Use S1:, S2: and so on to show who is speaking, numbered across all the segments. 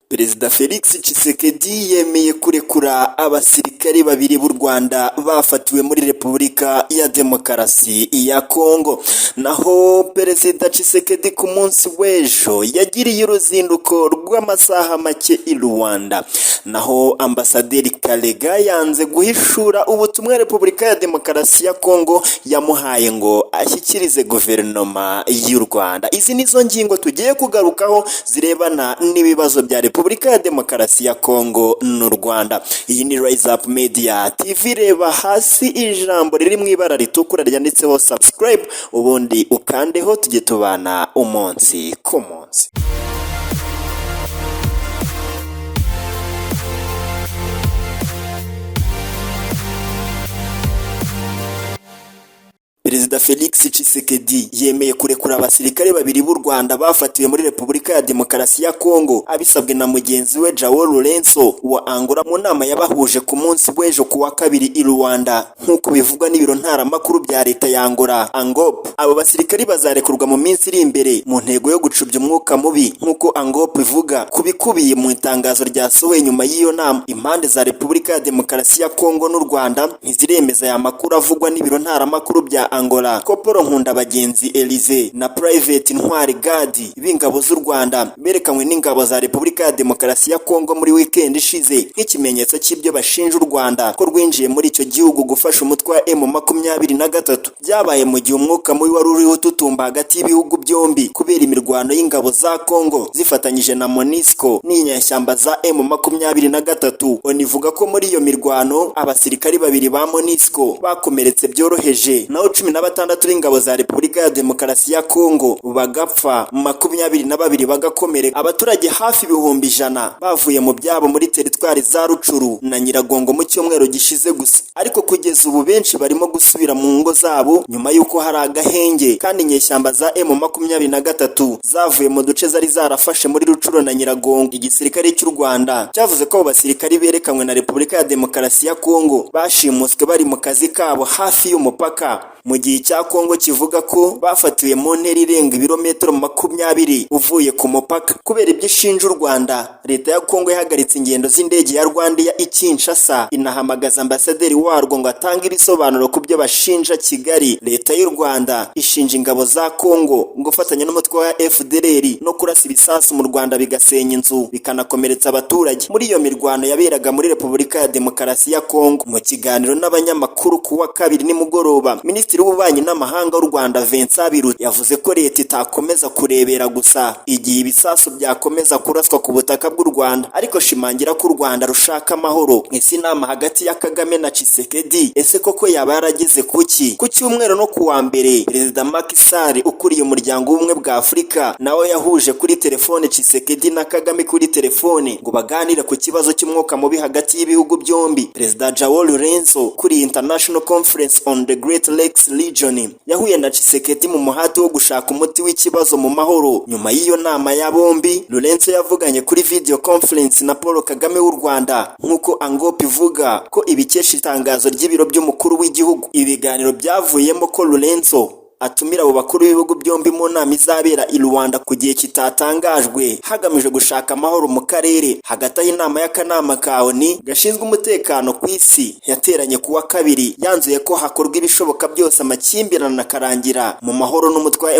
S1: Perezida Felix Tshisekedi yemeye kurekura abasirikare babiri b'u Rwanda bafatiwe muri Repubulika ya Demokarasi ya Kongo. Naho Perezida Tshisekedi ku munsi w'ejo yagiriye uruzinduko rw'amasaha make i Rwanda. Naho Ambasaderi Karega yanze guhishura ubutumwa Repubulika ya Demokarasi ya Kongo yamuhaye ngo ashyikirize guverinoma y'u Rwanda. Izi nizo ngingo tugiye kugarukaho zirebana n'ibibazo bya Repubulika ya Demokarasi ya Kongo n'u Rwanda. Iyi ni Rise Up Media TV. Reba hasi ijambo riri mu ibara ritukura ryanditseho subscribe, ubundi ukandeho tujye tubana umunsi ku munsi. Perezida Felix Tshisekedi yemeye kurekura abasirikare babiri b'u Rwanda bafatiwe muri Repubulika ya Demokarasi ya Kongo, abisabwe na mugenzi we João Lourenço wa Angola mu nama yabahuje ku munsi w'ejo ku wa kabiri i Luanda, nk'uko bivugwa n'ibiro ntaramakuru bya leta ya Angola, ANGOP. Abo basirikari bazarekurwa mu minsi iri imbere mu ntego yo gucubya umwuka mubi, nk'uko ANGOP ivuga ku bikubiye mu itangazo ryasohowe nyuma y'iyo nama. Impande za Repubulika ya Demokarasi ya Kongo n'u Rwanda ntiziremeza aya makuru avugwa n'ibiro ntaramakuru bya Angola ko Paul Nkundabagenzi Elysée na Private Ntwari Gadi b'ingabo z'u Rwanda berekanywe n'ingabo za Repubulika ya Demokarasi ya Kongo muri weekend ishize, nk'ikimenyetso cy'ibyo bashinja u Rwanda ko rwinjiye muri icyo gihugu gufasha umutwe wa M23. Byabaye mu gihe umwuka mubi wari uriho ututumba hagati y'ibihugu byombi kubera imirwano y'ingabo za Kongo zifatanyije na MONUSCO n'inyeshyamba za M23. ONU ivuga ko muri iyo mirwano abasirikari babiri ba MONUSCO bakomeretse byoroheje, naho 16 b'ingabo za Repubulika ya Demokarasi ya Kongo bagapfa, 22 bagakomereka. Abaturage hafi 100,000 bavuye mu byabo muri teritwari za Rucuru na Nyiragongo mu cyumweru gishize gusa, ariko kugeza ubu benshi barimo gusubira mu ngo zabo nyuma y'uko hari agahenge, kandi inyeshyamba za M23 zavuye mu duce zari zarafashe muri Rucuru na Nyiragongo. Igisirikare cy'u Rwanda cyavuze ko abo basirikari berekanywe na Repubulika ya Demokarasi ya Kongo bashimuswe bari mu kazi kabo hafi y'umupaka, mu gihe icya Kongo kivuga ko bafatiwe mu ntera irenga ibirometero 20 uvuye ku mupaka. Kubera ibyo ishinja u Rwanda, leta ya Kongo yahagaritse ingendo z'indege ya Rwandair i Kinshasa, inahamagaza ambasaderi warwo ngo atange ibisobanuro ku byo bashinja Kigali. Leta y'u Rwanda ishinja ingabo za Kongo gufatanya n'umutwe wa FDLR no kurasa ibisasu mu Rwanda bigasenya inzu bikanakomeretsa abaturage muri iyo mirwano yaberaga muri Repubulika ya Demokarasi ya Kongo. Mu kiganiro n'abanyamakuru ku wa kabiri nimugoroba, Minisitiri w'Ububanyi n'Amahanga w'u Rwanda Vincent Biruta yavuze ko leta itakomeza kurebera gusa igihe ibisasu byakomeza kuraswa ku butaka bw'u Rwanda, ariko ashimangira ko u Rwanda rushaka amahoro. Ese inama hagati ya Kagame na Tshisekedi ese koko yaba yarageze kuki? Ku cyumweru no ku wa mbere, Perezida Macky Sall ukuriye Umuryango w'Ubumwe bwa Afurika nawe yahuje kuri telefone Tshisekedi na Kagame kuri telefone ngo baganire ku kibazo cy'umwuka mubi hagati y'ibihugu byombi. Perezida João Lourenço ukuriye International Conference on the Great Lakes Region yahuye na Tshisekedi mu muhati wo gushaka umuti w'ikibazo mu mahoro. Nyuma y'iyo nama ya bombi, Lourenço yavuganye kuri video conference na Paul Kagame w'u Rwanda, nk'uko ANGOP ivuga ko ibikesha itangazo ry'ibiro by'umukuru w'igihugu. Ibiganiro byavuyemo ko Lourenço atumira abo bakuru b'ibihugu byombi mu nama izabera i Luanda ku gihe kitatangajwe, hagamijwe gushaka amahoro mu karere. Hagati aho, inama y'akanama ka ONU gashinzwe umutekano ku isi yateranye ku wa kabiri yanzuye ko hakorwa ibishoboka byose amakimbirane akarangira mu mahoro n'umutwe wa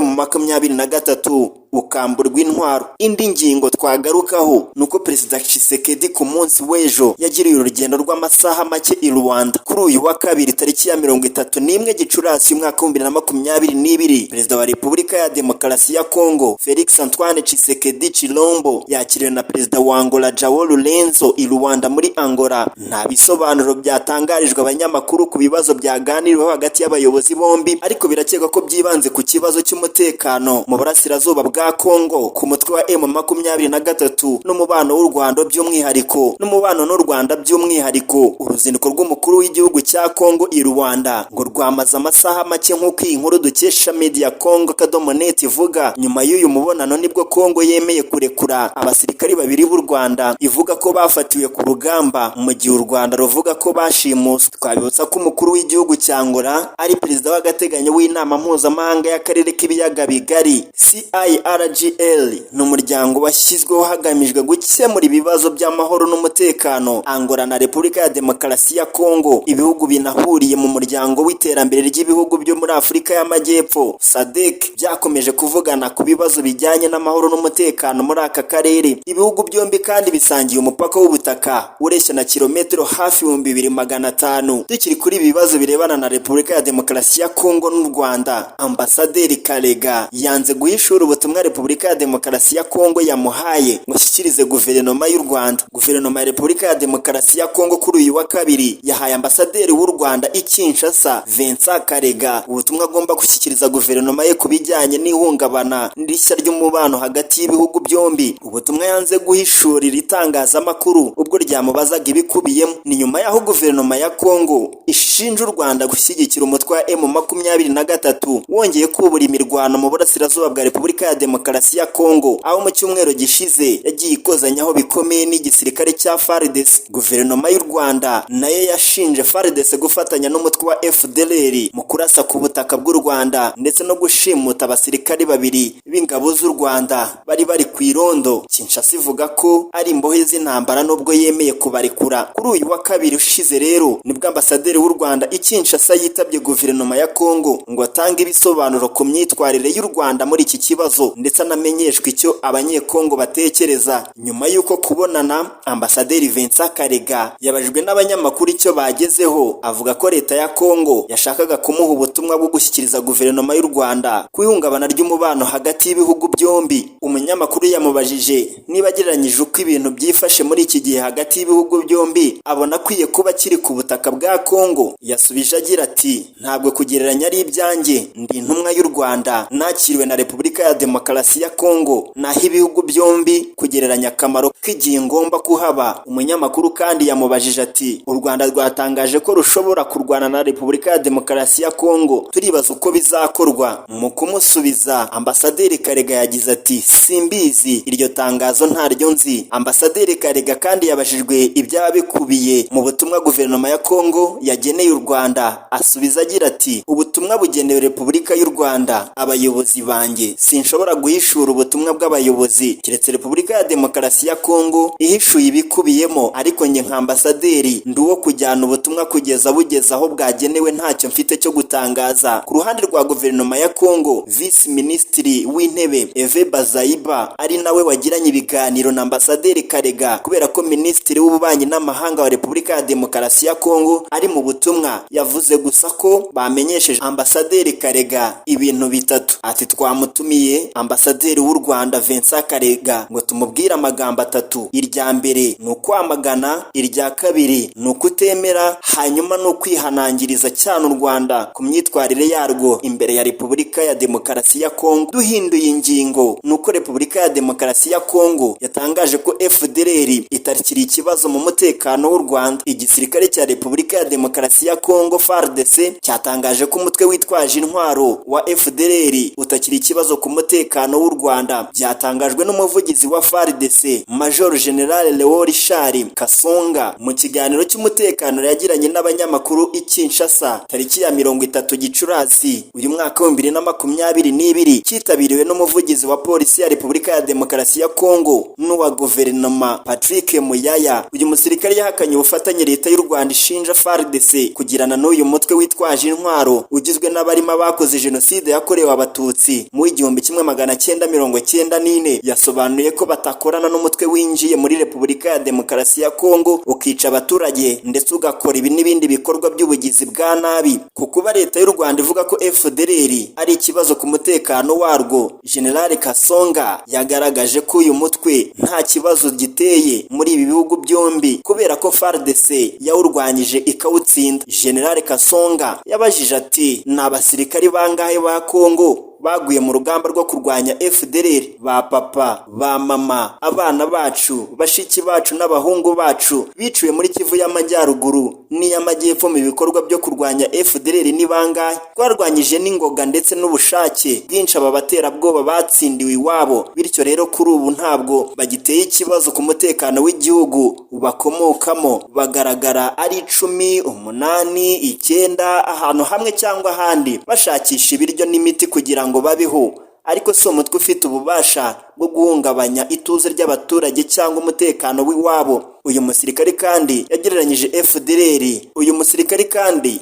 S1: M23 ukamburwa intwaro. Indi ngingo twagarukaho ni uko Perezida Tshisekedi ku munsi w'ejo yagiriye urugendo rw'amasaha make i Luanda. Kuri uyu wa kabiri tariki ya 31 Gicurasi umwaka wa 2022, Perezida wa Repubulika ya Demokarasi ya Kongo Felix Antoine Tshisekedi Tshilombo yakiriwe na Perezida wa Angola João Lourenço i Luanda muri Angola. Nta bisobanuro byatangarijwe abanyamakuru ku bibazo byaganiriweho hagati y'abayobozi bombi, ariko birakekwa ko byibanze ku kibazo cy'umutekano mu burasirazuba bwa Kongo, ku mutwe wa M23 n'umubano w'u Rwanda by'umwihariko n'umubano n'u Rwanda by'umwihariko. Uruzinduko rw'umukuru w'igihugu cya Kongo i Luanda ngo rwamaze amasaha make, nk'uko iyi nkuru dukesha Media Congo akadomo net ivuga. Nyuma y'uyu mubonano nibwo Kongo yemeye kurekura abasirikari babiri b'u Rwanda ivuga ko bafatiwe ku rugamba, mu gihe u Rwanda ruvuga ko bashimuswe. Twabibutsa ko umukuru w'igihugu cya Angola ari perezida w'agateganyo w'inama mpuzamahanga y'akarere k'ibiyaga bigari CI ARGL ni umuryango washyizweho hagamijwe gukemura ibibazo by'amahoro n'umutekano. Angola na Repubulika ya Demokarasi ya Kongo, ibihugu binahuriye mu muryango w'iterambere ry'ibihugu byo muri Afurika y'Amajyepfo SADC, byakomeje kuvugana ku bibazo bijyanye n'amahoro n'umutekano muri aka karere. Ibihugu byombi kandi bisangiye umupaka w'ubutaka ureshya na kilometero hafi 2500. Tukiri kuri ibi bibazo birebana na Repubulika ya Demokarasi ya Kongo n'u Rwanda, Ambasaderi Karega yanze guhishura ubutumwa Repubulika ya Demokarasi ya Kongo yamuhaye ngo ashyikirize guverinoma y'u Rwanda. Guverinoma ya Repubulika ya Demokarasi ya Kongo kuri uyu wa kabiri yahaye ambasaderi w'u Rwanda i Kinshasa, Vincent Karega, ubutumwa agomba gushyikiriza guverinoma ye ku bijyanye n'ihungabana rishya ry'umubano hagati y'ibihugu byombi. Ubutumwa yanze guhishurira itangazamakuru ubwo ryamubazaga ibikubiyemo. Ni nyuma y'aho guverinoma ya Kongo ishinja u Rwanda gushyigikira umutwe wa M23 wongeye kubura imirwano mu burasirazuba bwa Repubulika ya Demokarasi ya Kongo, aho mu cyumweru gishize yagiye ikozanyaho bikomeye n'igisirikare cya FARDC. Guverinoma y'u Rwanda nayo yashinje FARDC gufatanya n'umutwe wa FDLR mu kurasa ku butaka bw'u Rwanda ndetse no gushimuta abasirikare babiri b'ingabo z'u Rwanda bari bari ku irondo. Kinshasa ivuga ko ari imbohe z'intambara nubwo yemeye kubarekura. Kuri uyu wa kabiri ushize rero nibwo ambasaderi w'u Rwanda i Kinshasa yitabye guverinoma ya Kongo ngo atange ibisobanuro ku myitwarire y'u Rwanda muri iki kibazo, ndetse anamenyeshwe icyo abanyekongo batekereza. Nyuma y'uko kubonana, ambasaderi Vincent Karega yabajijwe n'abanyamakuru icyo bagezeho, avuga ko leta ya Kongo yashakaga kumuha ubutumwa bwo gushyikiriza guverinoma y'u Rwanda ku ihungabana ry'umubano hagati y'ibihugu byombi. Umunyamakuru yamubajije niba agereranyije uko ibintu byifashe muri iki gihe hagati y'ibihugu byombi abona akwiye kuba akiri ku butaka bwa Kongo. Yasubije agira ati: "Ntabwo kugereranya ari ibyanjye, ndi intumwa y'u Rwanda nakiriwe na Repubulika ya Demokarasi ya Kongo, naho ibihugu byombi kugereranya akamaro k'igihe ngomba kuhaba." Umunyamakuru kandi yamubajije ati: "U Rwanda rwatangaje ko rushobora kurwana na Repubulika ya Demokarasi ya Kongo, turibaza uko bizakorwa." Mu kumusubiza, Ambasaderi Karega yagize ati: "Simbizi, iryo tangazo ntaryo nzi." Ambasaderi Karega kandi yabajijwe ibyaba bikubiye mu butumwa guverinoma ya Kongo yageneye u Rwanda, asubiza agira ati: "Ubutumwa bugenewe Repubulika y'u Rwanda, abayobozi banjye, sinshobora guhishura ubutumwa bw'abayobozi keretse Repubulika ya Demokarasi ya Kongo ihishuye ibikubiyemo, ariko njye nka ambasaderi ndi uwo kujyana ubutumwa kugeza bugeze aho bwagenewe, ntacyo mfite cyo gutangaza." Ku ruhande rwa guverinoma ya Kongo, Visi Minisitiri w'Intebe Eve Bazaiba, ari nawe wagiranye ibiganiro na ambasaderi Karega kubera ko Minisitiri w'Ububanyi n'Amahanga wa Repubulika ya Demokarasi ya Kongo ari mu butumwa, yavuze gusa ko bamenyesheje ambasaderi Karega ibintu bitatu. Ati: "Twamutumiye ambasaderi w'u Rwanda Vincent Karega ngo tumubwire amagambo atatu. Irya mbere ni ukwamagana, irya kabiri ni ukutemera, hanyuma ni ukwihanangiriza cyane u Rwanda ku myitwarire yarwo imbere ya Repubulika ya Demokarasi ya Kongo. Duhinduye ingingo, ni uko Repubulika ya Demokarasi ya Kongo yatangaje ko FDLR itakiri ikibazo mu mutekano w'u Rwanda." Igisirikare cya Repubulika ya Demokarasi ya Kongo FARDC cyatangaje ko umutwe witwaje intwaro wa FDLR utakiri ikibazo ku mutekano w'u Rwanda. Byatangajwe n'umuvugizi wa FARDC, Major General Leo Richard Kasonga, mu kiganiro cy'umutekano yagiranye n'abanyamakuru i Kinshasa tariki ya 30 Gicurasi uyu mwaka wa 2022, cyitabiriwe n'umuvugizi wa polisi ya Repubulika ya Demokarasi ya Kongo n'uwa guverinoma Patrick Muyaya. Uyu musirikare yahakanye ubufatanye leta y'u Rwanda ishinja FARDC kugirana n'uyu mutwe witwaje intwaro ugizwe n'abarimo abakoze jenoside yakorewe Abatutsi mu 1994. Yasobanuye ko batakorana n'umutwe winjiye muri Repubulika ya Demokarasi ya Kongo, ukica abaturage ndetse ugakora ibi n'ibindi bikorwa by'ubugizi bwa nabi. Ku kuba leta y'u Rwanda ivuga ko FDLR ari ikibazo ku mutekano warwo, General Kasonga yagaragaje ko uyu mutwe nta kibazo giteye muri ibi bihugu byombi kubera ko FARDC yawurwanyije ikawutsinda. General Kasonga yabajije ati: "Ni abasirikari bangahe ba Kongo baguye mu rugamba rwo kurwanya FDLR? Ba papa, ba mama, abana bacu, bashiki bacu n'abahungu bacu biciwe muri Kivu y'Amajyaruguru n'iy'Amajyepfo mu bikorwa byo kurwanya FDLR ni bangahe? Twarwanyije n'ingoga ndetse n'ubushake bwinshi aba baterabwoba batsindiwe iwabo, bityo rero kuri ubu ntabwo bagiteye ikibazo ku mutekano w'igihugu bakomokamo. Bagaragara ari 10, 8, 9 ahantu hamwe cyangwa ahandi bashakisha ibiryo n'imiti kugira ngo babeho, Ariko si umutwe ufite ububasha bwo guhungabanya ituze ry'abaturage cyangwa umutekano w'iwabo. Uyu musirikare kandi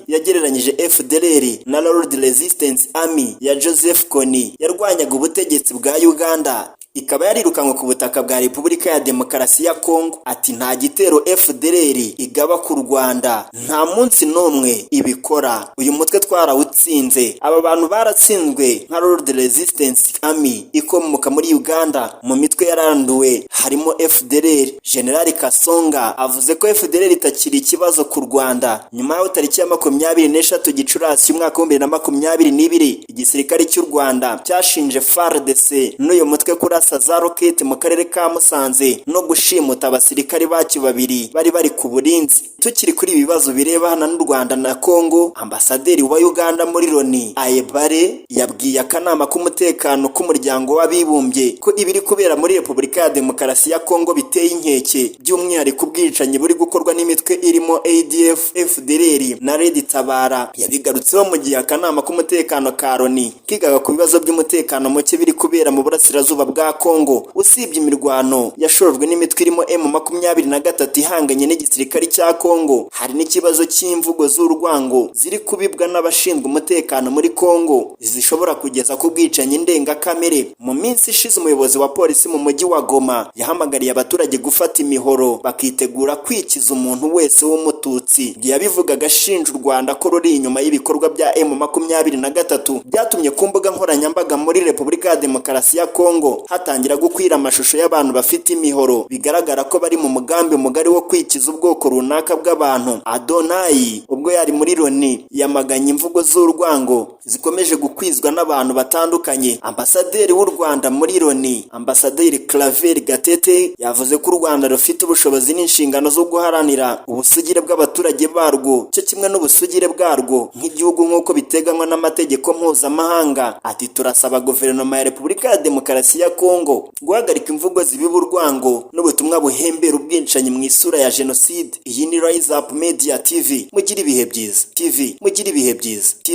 S1: yagereranyije FDLR na Lord Resistance Army ya Joseph Kony yarwanyaga ubutegetsi bwa Uganda, ikaba yarirukanwe ku butaka bwa Repubulika ya Demokarasi ya Kongo. Ati: "Nta gitero FDLR igaba ku Rwanda, nta munsi n'umwe ibikora. Uyu mutwe twarawutsinze. Aba bantu baratsinzwe nka Lord Resistance Army ikomoka muri Uganda. Mu mitwe yaranduwe harimo FDLR." General Kasonga avuze ko FDLR itakiri ikibazo ku Rwanda nyuma y'aho tariki ya 23 Gicurasi umwaka wa 2022 igisirikare cy'u Rwanda cyashinje FARDC n'uyu mutwe kurasa za roketi mu karere ka Musanze no gushimuta abasirikare bacyo babiri bari bari ku burinzi. Tukiri kuri ibi bibazo birebana n'u Rwanda na Kongo, ambasaderi wa Uganda muri Loni, Ayebare, yabwiye akanama k'umutekano k'Umuryango w'Abibumbye ko ibiri kubera muri Repubulika ya Demokarasi ya Kongo biteye inkeke, by'umwihariko ubwicanyi buri gukorwa n'imitwe irimo ADF, FDLR na Red Tabara. Yabigarutseho mu gihe akanama k'umutekano ka Loni kigaga ku bibazo by'umutekano muke biri kubera mu burasirazuba bwa Kongo. Usibye imirwano yashojwe n'imitwe irimo M23 ihanganye n'igisirikare cya Kongo, hari n'ikibazo cy'imvugo z'urwango ziri kubibwa n'abashinzwe umutekano muri Kongo zishobora kugeza ku bwicanyi ndengakamere. Mu minsi ishize, umuyobozi wa polisi mu mujyi wa Goma yahamagariye abaturage gufata imihoro bakitegura kwikiza umuntu wese w'Umututsi. Ibyo yabivugaga ashinja u Rwanda ko ruri inyuma y'ibikorwa bya M23. Byatumye ku mbuga nkoranyambaga muri Repubulika ya Demokarasi ya Kongo hatangira gukwira amashusho y'abantu bafite imihoro, bigaragara ko bari mu mugambi mugari wo kwikiza ubwoko runaka bw'abantu. Adonayi, ubwo yari muri Loni, yamaganye imvugo z'urwango zikomeje gukwizwa n'abantu batandukanye. Ambasaderi w'u Rwanda muri Loni, Ambasaderi Claver Gatete, yavuze ko u Rwanda rufite ubushobozi n'inshingano zo guharanira ubusugire bw'abaturage barwo cyo kimwe n'ubusugire bwarwo nk'igihugu nk'uko biteganywa n'amategeko mpuzamahanga. Ati: "Turasaba guverinoma ya Repubulika ya Demokarasi ya Kongo guhagarika imvugo zibiba urwango n'ubutumwa buhembera ubwicanyi mu isura ya jenoside." Iyi ni Rise Up Media TV. Mugire ibihe byiza. TV, mugire ibihe byiza. TV.